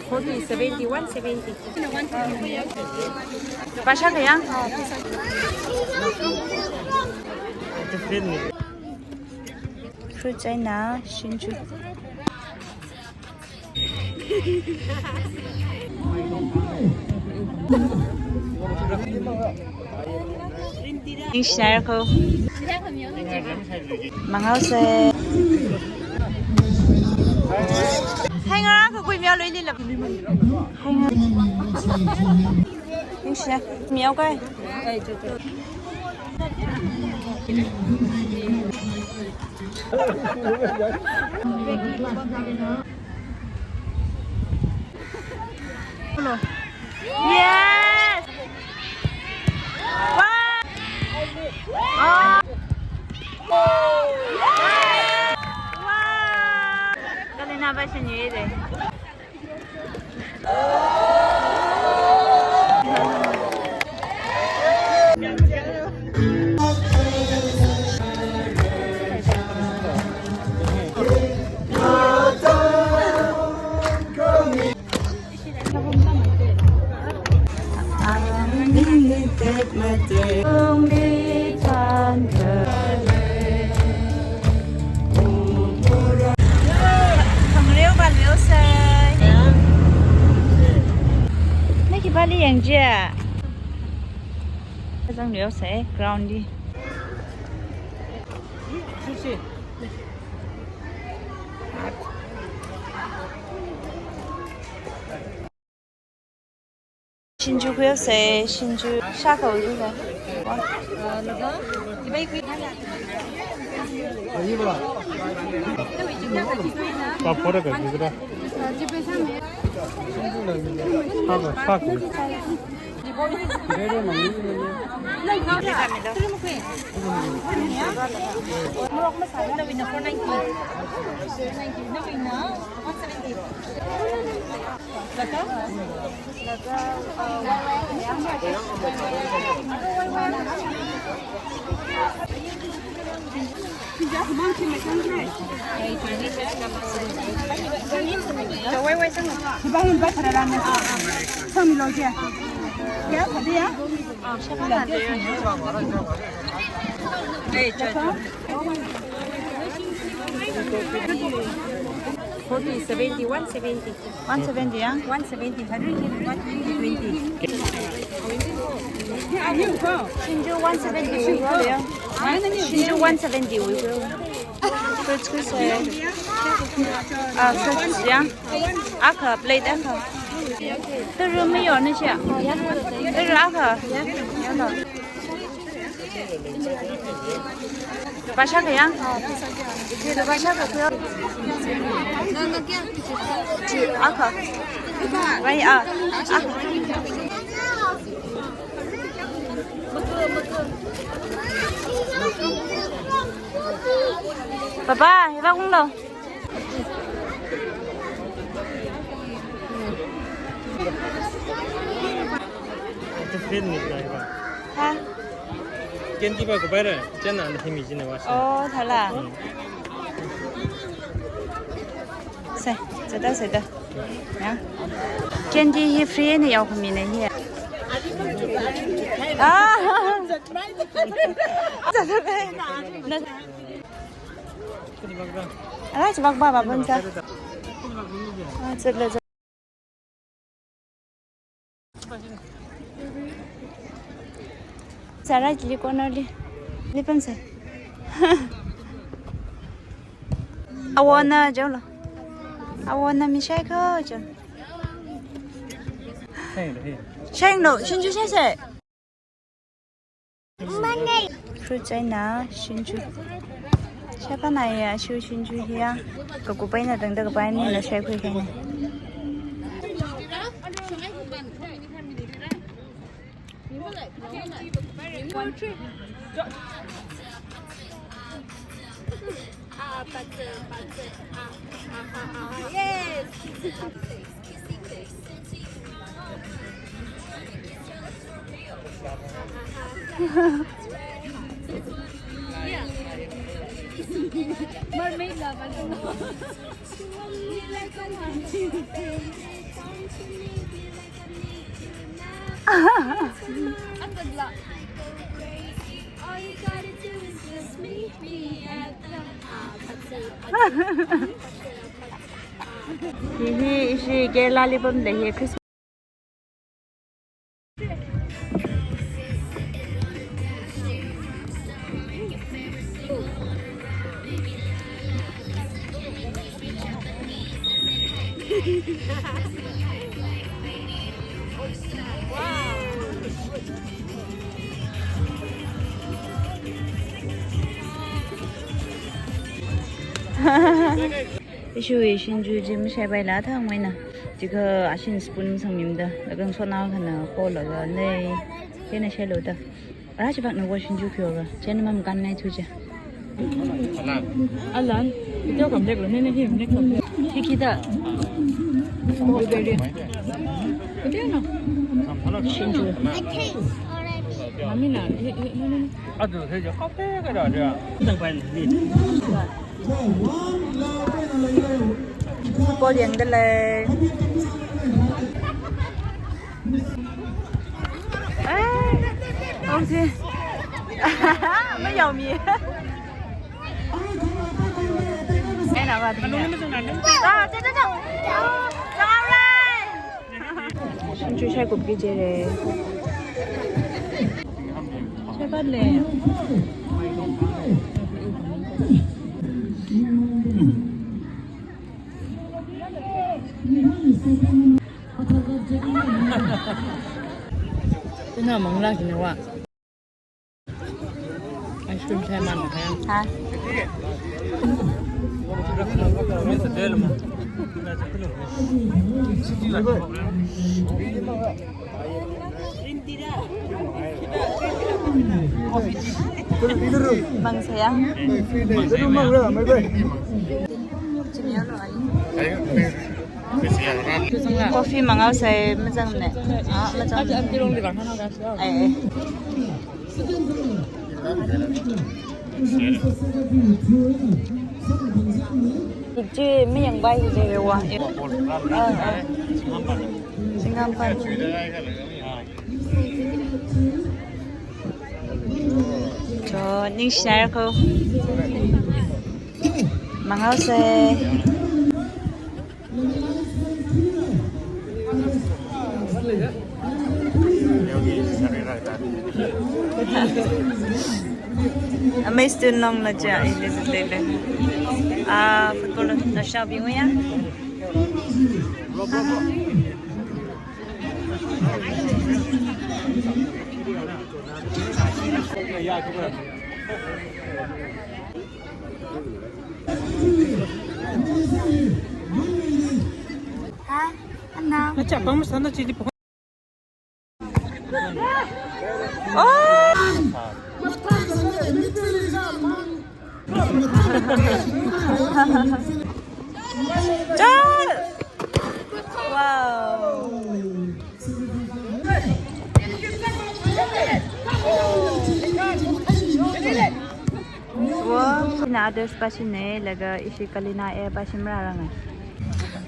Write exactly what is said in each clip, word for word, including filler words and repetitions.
Forty, seventy, one seventy. Pasha kaya? Fruit china, shinju. Ningshinai ko. Mangau se. Hai ngarang kakui miao loi lila. Hai ngarang. Ningshinai. Miao kai. Yes! Wow! Oh! Wow! Kalina ba shinye de. Khangreo vāluiosei. Na khipāli yangjiya? Zangluiosei ground li. Shinju khuiosei, shinju shākha wuilu. Papora ka kikra. Shākha, shākha. Forty, seventy, one seventy. One seventy, ya? One seventy, hundred, one twenty. Shinju one seventy, shinju, ya. Shinju one seventy, we will. Fruits, fruits, ya. Ah, fruits, ya. Akha, plate akha. Tara mayona chiya. Tara akha. Pasha kaya? Pasha kaya? Chi, akha. Rai, ah. Ah. Papa, hiva kunglo. Ha? Candy ba kubai ra, chana na himi jine wa. Oh, thala. Hmm. Se, zada, zada. Ya. Candy hi free ne yao kami ne hi. Ah. Zada. Na. Ala, chibak ba, ba, bun sa. Ah, zada, zada. Sara chili corner li. Lipam sa. Awana jolo. Awana mi shai ko jo. Shai lo, shinju shai shai. Fruit china shinju. Shapa na ya shu shinju hiya. Kakupai na tangda kapai ni la shai khui kai ni. Yes. Mermaid lava. Hi hi, ishi Kerala li pamda hi Christmas. Ishiwui shinju chi mashaipaila thangmeina. Chikha ashin spoon sangmida, laga ngasotnao akhana holaga lei. Chieina shailu da. Ara chipakna wa shinju khuihaora. Chieina mamkanngai thuja. Alan. Alan. Video kam deklo, nene hi, next kam dek. Hi khi da. Blueberry. Shinju. Mami na, hi, hi, hi, hi. Adu, hi, hi. Support yangda lei. Ai, okay. Mayao mi. Ai, na ba. Ah, cha, cha, cha. Shinju shaikupki jire. Shaipat lei. Ina manglā kina wa. Ice cream shaimana kaya. Ha? Mang sayang. Coffee mangao sai mazangna. Ah, mazang. Ai, ai. Chi mi yang bai chi wa. Ah, ah. Singam pan. Cho, ningshinaira ko. Mangao sai. Amazed to nong na cha, ili zit lele. Ah, football na shabi nguya. Ha? Ana. Nacha pang masana chili pang. Oh! Chal! Wow! Wo, ina others pāshina, laga ishi Kalina A pāshimraranga.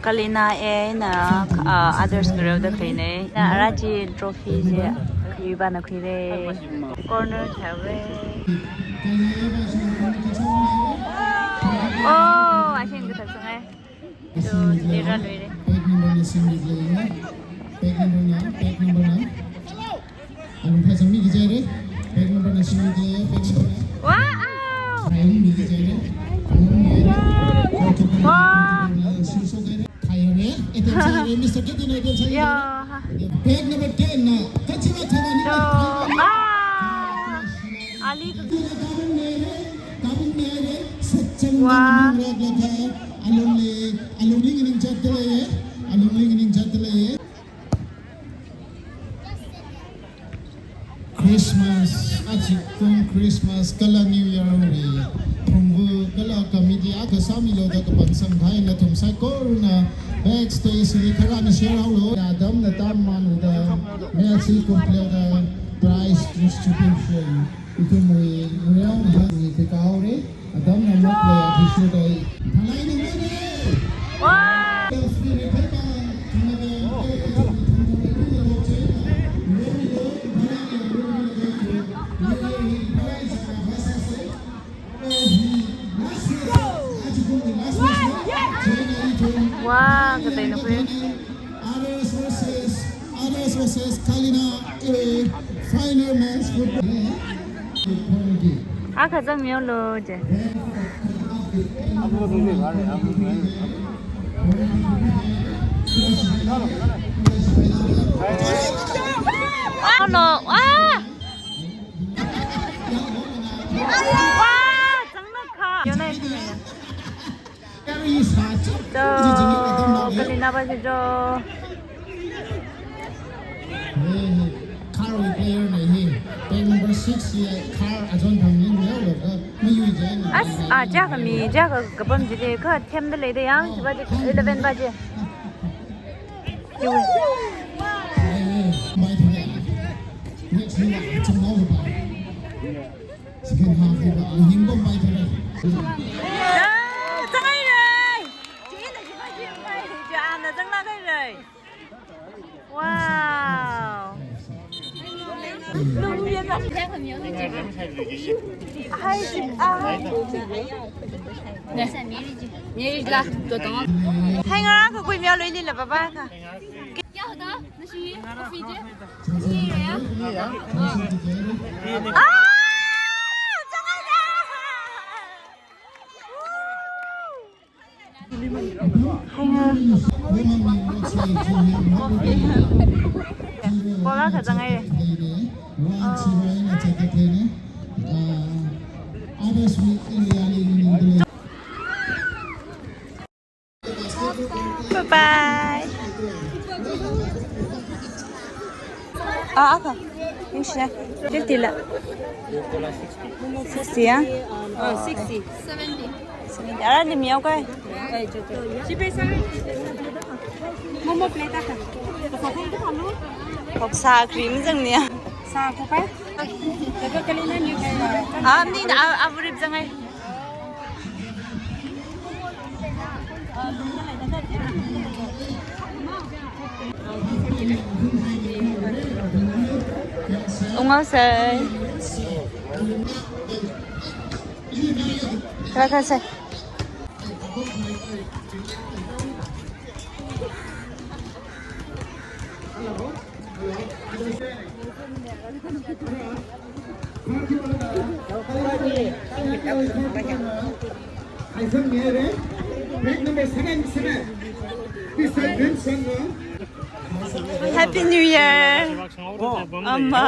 Kalina A na, ah, others ngareoda khuina. Na ara chi trophy chi, khuiba na khuire. Corner thaure. Oh, ashin kathak sangai. So, dera loire. Pack number na singri jai na. Pack number na, pack number na. Alung phai sangmi ki jai re. Pack number na singri jai, pack number na. Wow! Alung mi ki jai re. Alung mi. Wow! Singso jai re. Thai re. Attention re, Mister Ketin, attention. Yeah. Pack number ten na. Kachira thana ni. So, ah! Ali. Wow. Christmas, achikum Christmas, kala New Year wui phungvu, kala committee akha sāmilu da kapangsamkahai nathum saikorana backstage li kharāna share haolu. Atamna tammanuda, match hi complete da prize distribution. Ithumwui round hi khuikahaore, atamna mok le. Kateina khui. Others versus, Others versus Kalina A, final match would be. Akha zangmiyo lo je. Hello. Ah! Wow, zangna kha. Yo na. To, Kalina pa si jo. Car wui player na hi. Pack number six hi car azon thang ning yao lo ka mayui je na. As, a, ja kami, ja ka kapam ji de ka them da lei de yang, chi pa ji eleven pa ji. Yo. Mai thang. Next ni wa chang lo ba. Second half hi ba, hing bom pai thang. Ah, zanghaira. Chi na chi pa chi pai, chi ana zanglak haira. Wow. Hai, ah. Hai ngarang kakhui miao lo ili la papa ka. Kya hota? Nashi, coffee je? Ah! Zanghaira! Bola kha zanghai. Bye bye. Ah, akha. Yungshina. Fifty la. Sixty, ah? Ah, sixty. Seventy. Seventy. Ara lim yao kai. Chi pesa. Momo plate akha. Khoksa cream zangnia. Sa ko kai. Jaga Kalina ni kai. Ah, ni na, ah, ah, rip zanghai. Ungau sai. Kala kala sai. Happy New Year. Ama.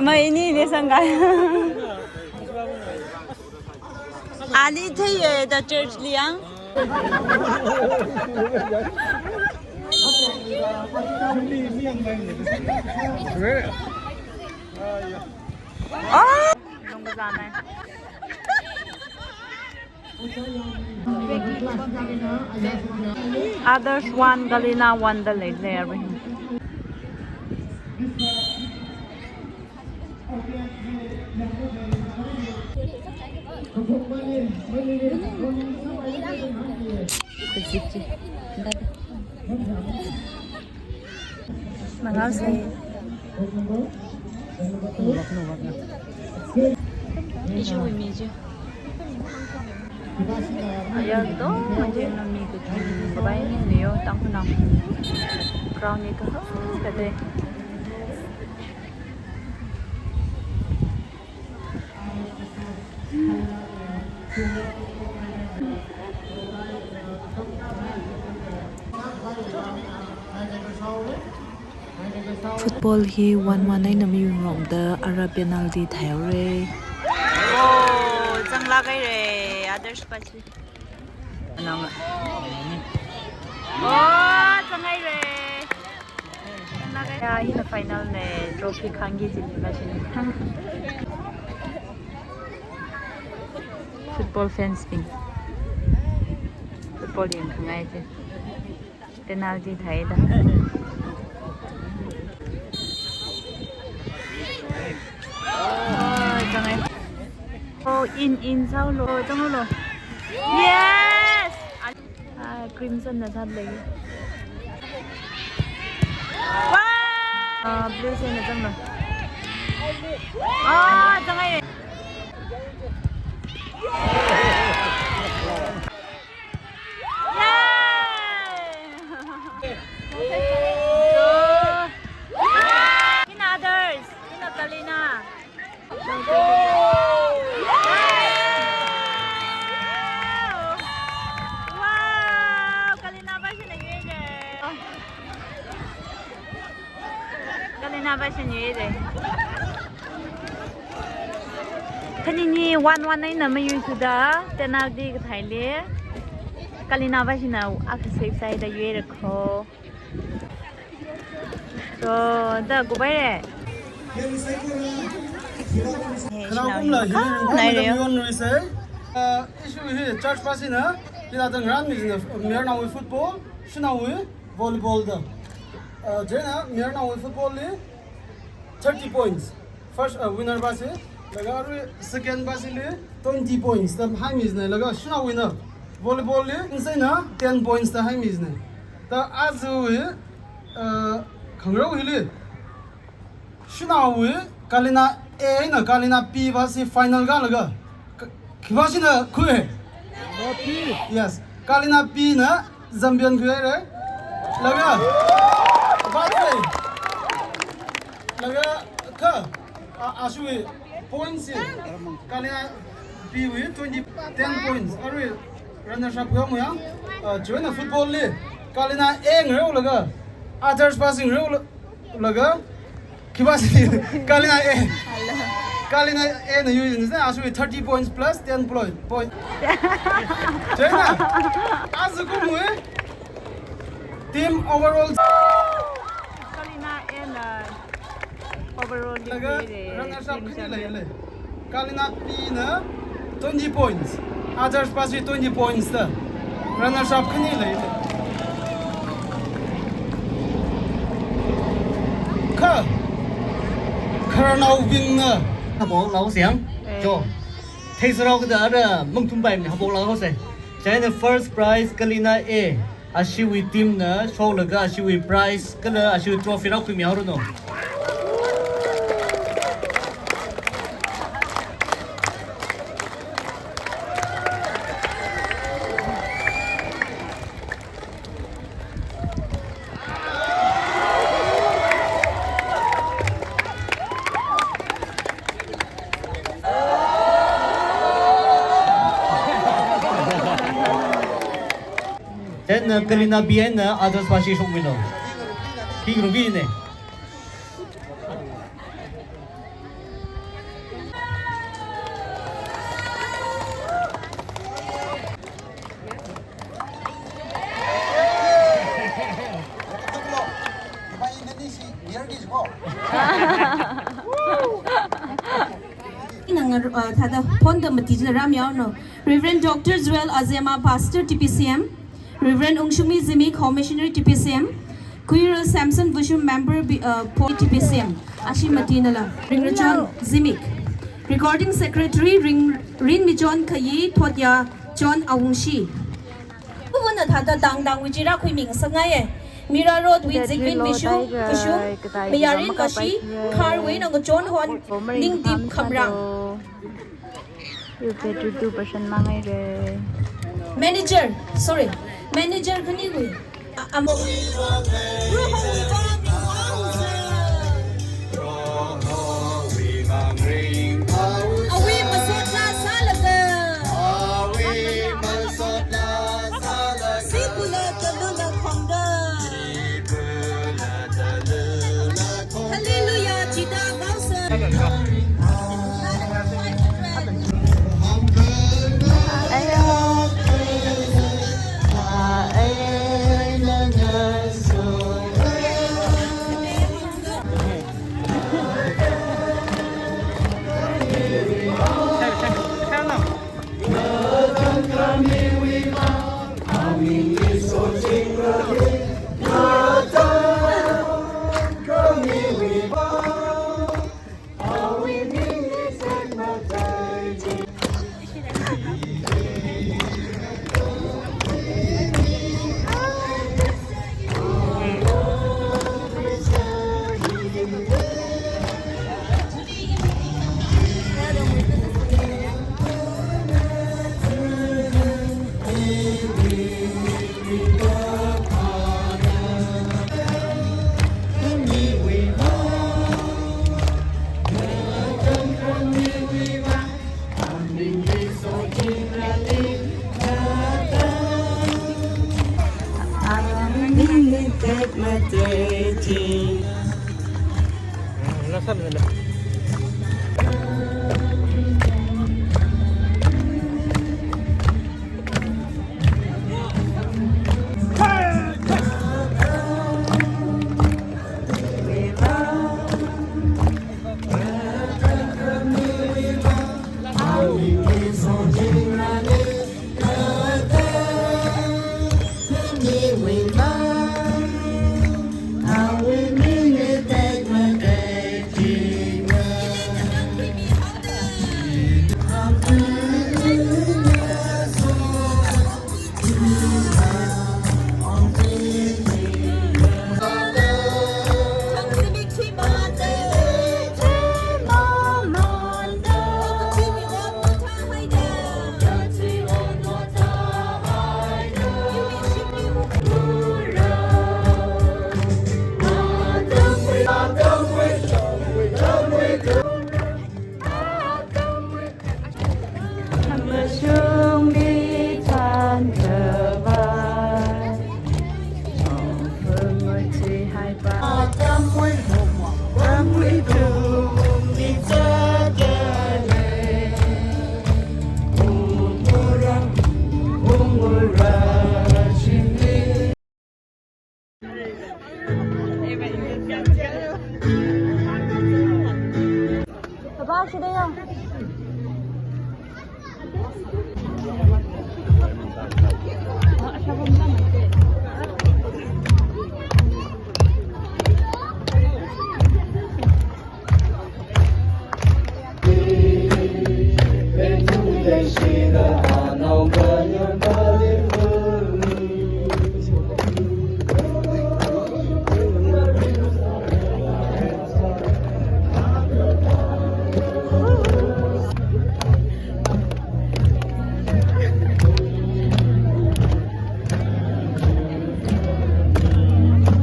Mai ni ne sangkai. Ali theiye da church li yang. Oh! Others one, Galena one da lei lei arui. Mangau sai. Ishi wui mi ji. Aya dong aja na mi kachungkha bai ni leo tang kunang. Crown ni ka ka de. Football hi one one eina mayungrokda ara penalty thaihaora. Oh, zanglak haira, Others pa chi. Anang. Oh, zanghaira. Zanglak haira. Ya, hina final na, trophy khangki jin la jin. Football fans bing. Football yangkhangai ji. Penalty thaida. Oh, zanghai. Oh, in, in sao lo, zang lo. Yes! Ah, crimson na sat lei. Wow! Ah, blue sena zang lo. Ah, zanghai. Wow! Kalina pāshina yuire. Kalina pāshina yuire. Khanini one one eina mayuisuda, penalty kathāli. Kalina pāshina akha safe side da yuire kho. So, da kubai re. Khanaokumla hi ringphāmida mayon nuisei. Uh, issue hi church pāshina, hithāda ngarānmina, mayarnaowui football, shanaowui volleyball da. Uh, chieina mayarnaowui football li thirty points. First, uh, winner pāshi, laga arui second pāshili twenty points da haimijina, laga shanaowuina volleyball li, nseina ten points da haimijina. Da aja hi, uh, khangarao hili shanaowui Kalina A eina Kalina B pāshi final kālaga, k-, khi pāshina khui? Yes. Kalina B na champion khuihaire. Laga, pāshi. Laga kha, a, ashiwui points hi, Kalina B wui twenty, ten points. Arui runners up khuihaomayang. Uh, chieina football li Kalina A ngaraolaga, others pāshi ngaraolaga, khi pāshi, Kalina A. Kalina A na yuihaosa, ashiwui thirty points plus ten poi-, point. Chieina, aja kumwui team overall. Kalina A na overall li laga leire, runners up team khani champion. Leile. Kalina B na twenty points, others pāshi twenty points da runners up khani leile. Kha, khararnaobingna. Haophok laosei yang, eh, jo. Theisārao kada ara mungthum bai mi haophok laosei. Chieina first prize Kalina A, ashiwui team na sholaga ashiwui prize kala ashiwui trophy rākhuimihaoranu. Then, uh, Kalina B eina others pāshi shokmilo. King Ruby ne. Ina ngar-, uh, thāda phonda mati china rāmihaoranu. Reverend Doctor Joel Azema, Pastor T P C M. Reverend Ungshungmi Zimik, Home Missionary T P C M. Khuiral Samson Vushum, member B-, uh, po-, T P C M. Ashi matinala. Ringrachon Zimik. Recording Secretary Ring-, Rinmichon Khayi, Thotya John Awungshi. Kuvana thāda dangdangwui chi rākhuimingasakngaiye. Mira Road wui Zikvin Vishum, Vishum, Mayarin Vashi, Kharwui Nangachon Hon, Ningdip Khamrang. You get to two percent mangaire. Manager, sorry. Manager khaniwui. A-, am- Awui masotla sālaga. Sikula talula khongda. Hallelujah, chida gausa.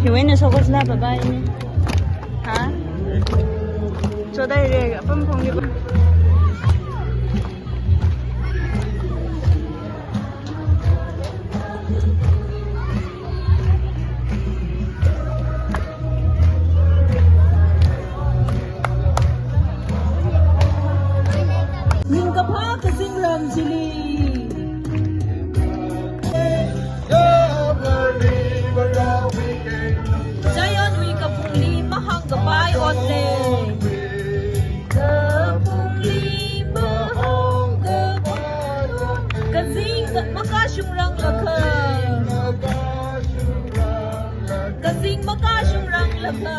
Hiwui eina shokoshila, bye bye. Ha? Chodaire, apam phungli. Ringkaphā kazingram chili. Zionwui kaphungli mahāngkapai otle. Kaphungli mahāngkapai otle. Kazing makashungranglakha. Kazing makashungranglakha.